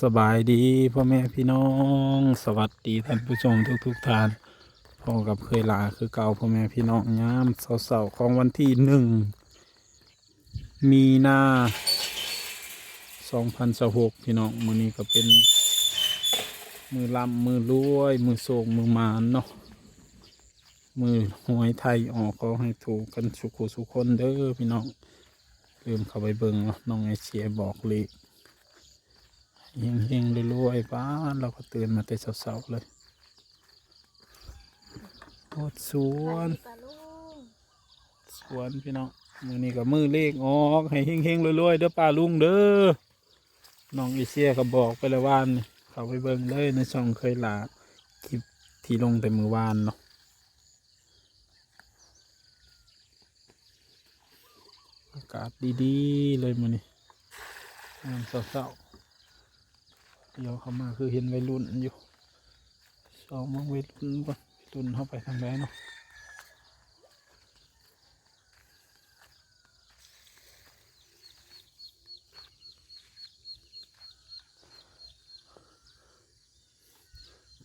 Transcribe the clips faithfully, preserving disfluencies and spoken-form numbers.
สบายดีพ่อแม่พี่น้อง สวัสดีท่านผู้ชมทุกๆท่าน พบกับเคยหลาคือเก่าพ่อแม่พี่น้อง ยามเช้าๆของวันที่หนึ่งมีนาสองพันยี่สิบหก พี่น้อง มื้อนี้ก็เป็นมื้อร่ำมื้อรวย มื้อโชคมื้อหมานเนาะ มื้อหวยไทยออก ขอให้ถูกกันสุขสุขคนเด้อพี่น้อง ลืมเข้าไปเบิ่งเนาะ น้องเอเชียบอกเลข เฮงๆรวยๆ ป๊าด เราก็ตื่นมาแต่เช้าๆเลย โหดสวน สวนพี่น้อง มื้อนี้ก็มื้อเลขออก ให้เฮงๆรวยๆเด้อป้าลุงเด้อ น้องเอเชียก็บอกไปแล้ววานนี่ เข้าไปเบิ่งเลยในช่องเคยหลา คลิปที่ลงแต่มื้อวานเนาะ อากาศดีๆเลยมื้อนี้ ยามเช้าๆ เดี๋ยวเข้ามาคือเห็นวัยรุ่นอยู่ ส่องเบิ่งวัยรุ่นก่อน วัยรุ่นเข้าไปทางใดเนาะ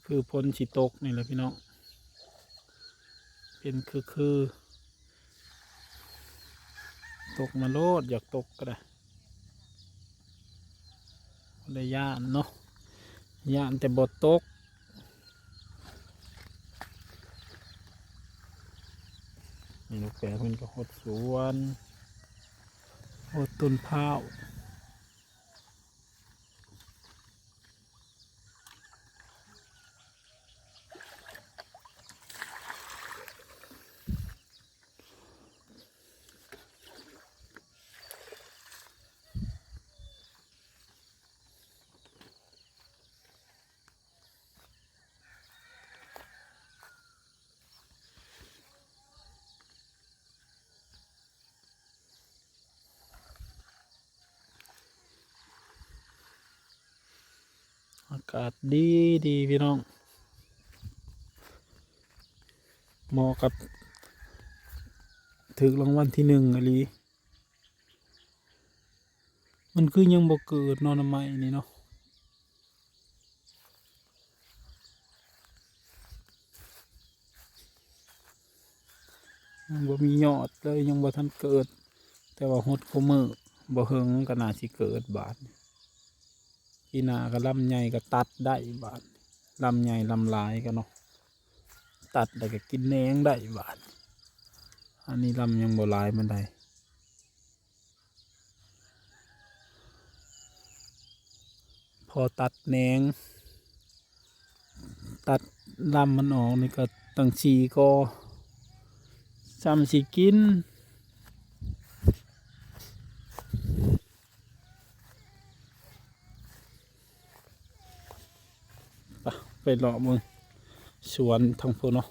คือฝนสิตกนี่แหละพี่น้อง เป็นคือๆ ตกมาโลด อยากตกก็ได้ บ่ได้ย้านเนาะ ย้านแต่บ่ตก นี่ลูกแฝดเพิ่นก็หดสวน หดต้นพร้าว อากาศดีดีพี่น้อง เหมาะกับถืกรางวัลที่หนึ่งอีหลี มันคือยังบ่เกิดเนาะ หน่อไม้นี่เนาะ ยังบ่มียอดเลย ยังบ่ทันเกิด แต่ว่าหดคุมื้อ บ่เหิงก็น่าสิเกิดบาด ปีหน้าก็ลำใหญ่ก็ตัดได้บาด ลำใหญ่ลำหลายก็เนาะ ตัดแล้วก็กินแหนงได้บาด อันนี้ลำยังบ่หลายปานใด พอตัดแหนง ตัดลำมันออกนี่ก็ตั้งสี่กอ ซ้ำสิกิน ไป ไปเลาะเบิ่งสวนทางพุ้นเนาะ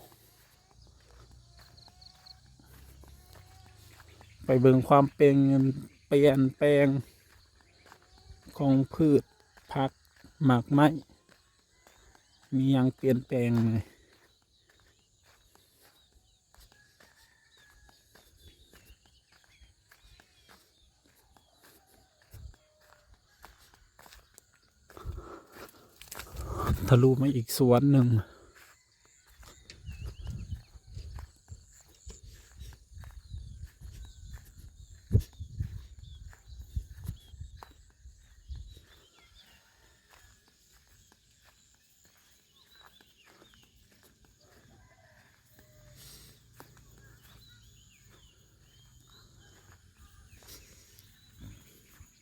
ไปเบิ่งความเปลี่ยน เปลี่ยนแปลงของพืชผักหมากไม้ มีหยังเปลี่ยนแปลงไหม ทะลุมาอีกสวนหนึ่ง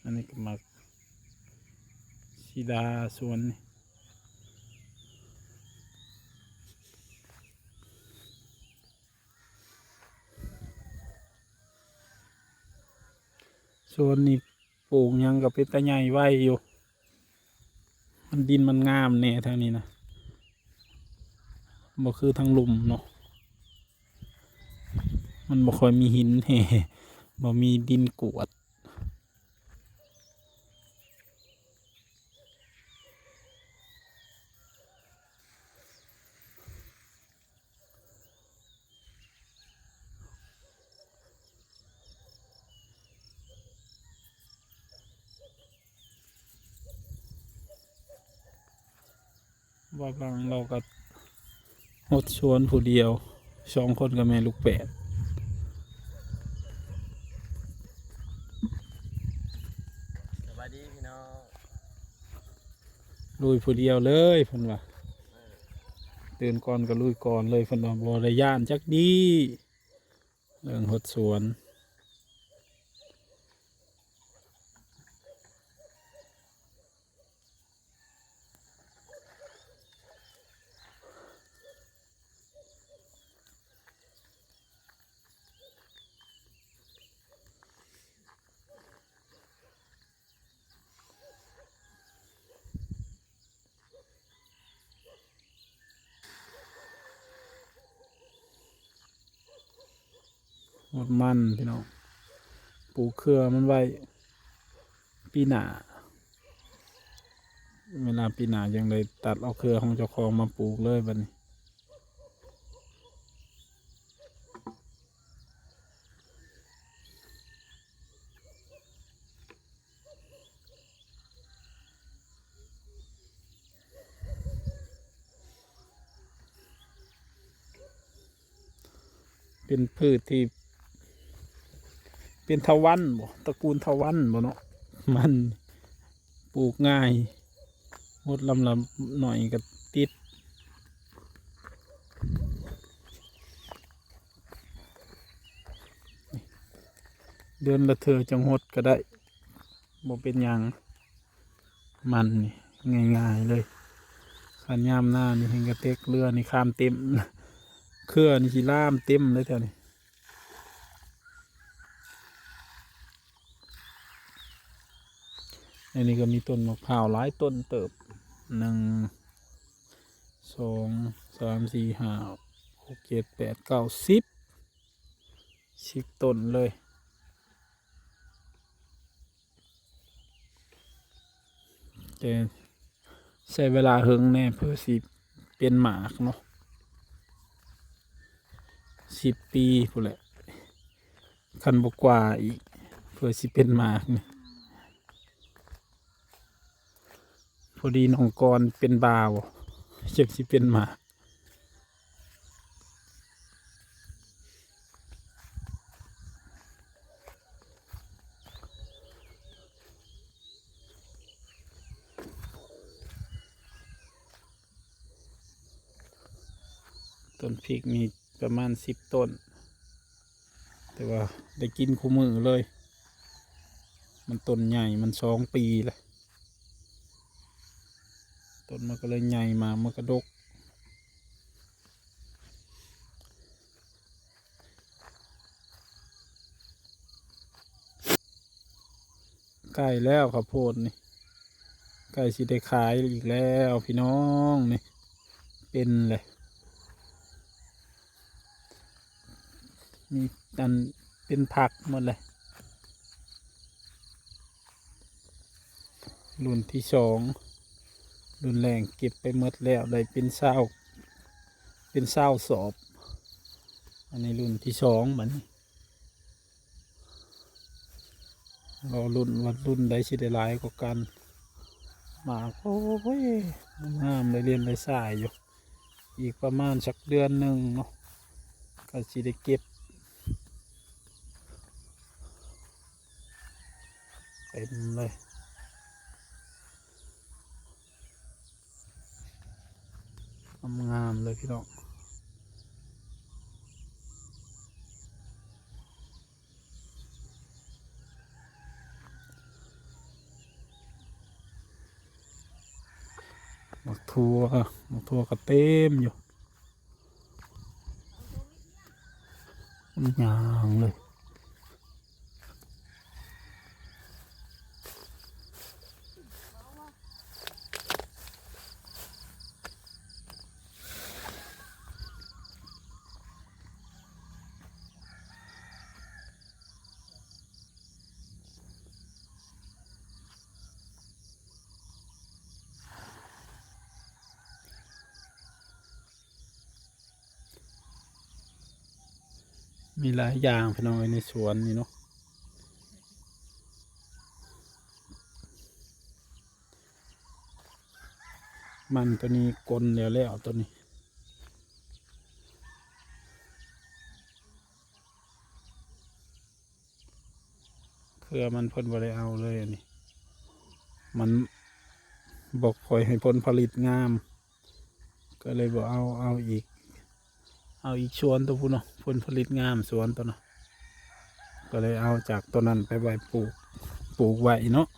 อันนี้ก็หมากสีดาสวนนี่ สวนนี่ปลูกหยังก็เป็นตาใหญ่ไวอยู่ มันดินมันงามแน่ทางนี้นะ บ่คือทางลุ่มเนาะ มันบ่ค่อยมีหินแฮ่ บ่มีดินกรวด ส บ่าวหลังเราก็หดสวนผู้เดียว สองคนกับแม่ลูกแฝด สบายดีพี่น้อง ลุยผู้เดียวเลยเพิ่นว่า ตื่นก่อนก็ลุยก่อนเลยเพิ่นว่า บ่ได้ย้านจักดี เรื่องหดสวน หดมันพี่น้อง ปลูกเครือมันไว้ ปีหน้า เวลาปีหน้ายังได้ตัดเอาเครือของเจ้าของมาปลูกเลยบัดนี้ เป็นพืชที่ เป็นทวันบ่ ตระกูลทวันบ่เนาะ มันปลูกง่าย หดลำละหน่อยก็ติด เดือนละเทื่อจั่งหดก็ได้ บ่เป็นหยัง มันนี่ง่ายๆเลย คันยามหน้านี่แฮงกะเต็กเรือนี่ข้ามเต็ม เครือนี่สิลามเต็มเลยแถวนี้ อันนี้ก็มีต้นมะพร้าวหลายต้นเติบ หนึ่ง สอง สาม สี่ ห้า หก เจ็ด แปด เก้า สิบ สิบต้นเลย แต่ใช้เวลาเหิงแน่เพื่อสิเป็นหมากเนาะ สิบปีพู้นแหละ คันบ่กว่าอีก เพื่อสิเป็นหมากนี่ พอดีน้องกรเป็นบ่าว จั่งสิเป็นหมาก ต้นพริกนี่ประมาณสิบต้น แต่ว่าได้กินคู่มื้อเลย มันต้นใหญ่ มันสองปีแล้ว ต้นมันก็เลยใหญ่มา มันก็ดก ใกล้แล้วข้าวโพดนี่ ใกล้สิได้ขายอีกแล้วพี่น้องนี่ เป็นเลย มีอันเป็นผักหมดเลย รุ่นที่สอง รุ่นแรกเก็บไปหมดแล้ว ได้เป็นซาว เป็นซาวสอบ อันนี้รุ่นที่สองบัดนี้ รอรุ่นว่ารุ่นใดสิได้หลายกว่ากัน หมาก โอ้ย งามเลย เรียนเลยสายอยู่ อีกประมาณสักเดือนหนึ่งเนาะ ก็สิได้เก็บ เต็มเลย งามๆเลยพี่น้อง หมากถั่ว หมากถั่วก็เต็มอยู่ มันยางเลย มีหลายอย่างพี่น้องเอ้ยในสวนนี่เนาะ มันตัวนี้กลนแล้วแล้วตัวนี้ เครือมันเพิ่นบ่ได้เอาเลยอันนี้ มันบ่ค่อยให้ผลผลิตงาม ก็เลยบ่เอา เอาอีก เอาอีกสวนตัวพุ้นเนาะ ผลผลิตงามสวนตัวเนาะ ก็เลยเอาจากตัวนั้นไปไว้ปลูก ปลูกไว้เนาะ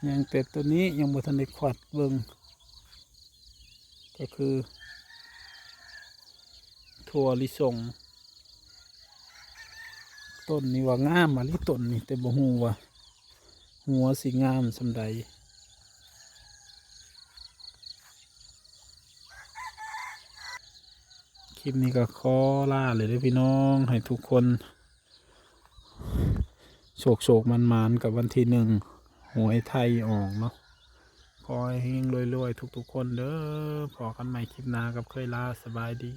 ยังแต่ตัวนี้ยังบ่ทันได้ควัดเบิ่ง ก็คือ ถั่วลิสง ต้นนี้ว่างามมาลิต้นนี้ แต่บ่ฮู้ว่า หัวสิงามส่ำใด คลิปนี้ก็ขอลาเลยเด้อพี่น้อง ให้ทุกคน โชคโชคมันมันๆ กับวันที่หนึ่ง หวยไทยออกเนาะ ขอให้เฮงรวยๆ ทุกๆ คนเด้อ พอกันใหม่คลิปหน้ากับเคยลา สบายดี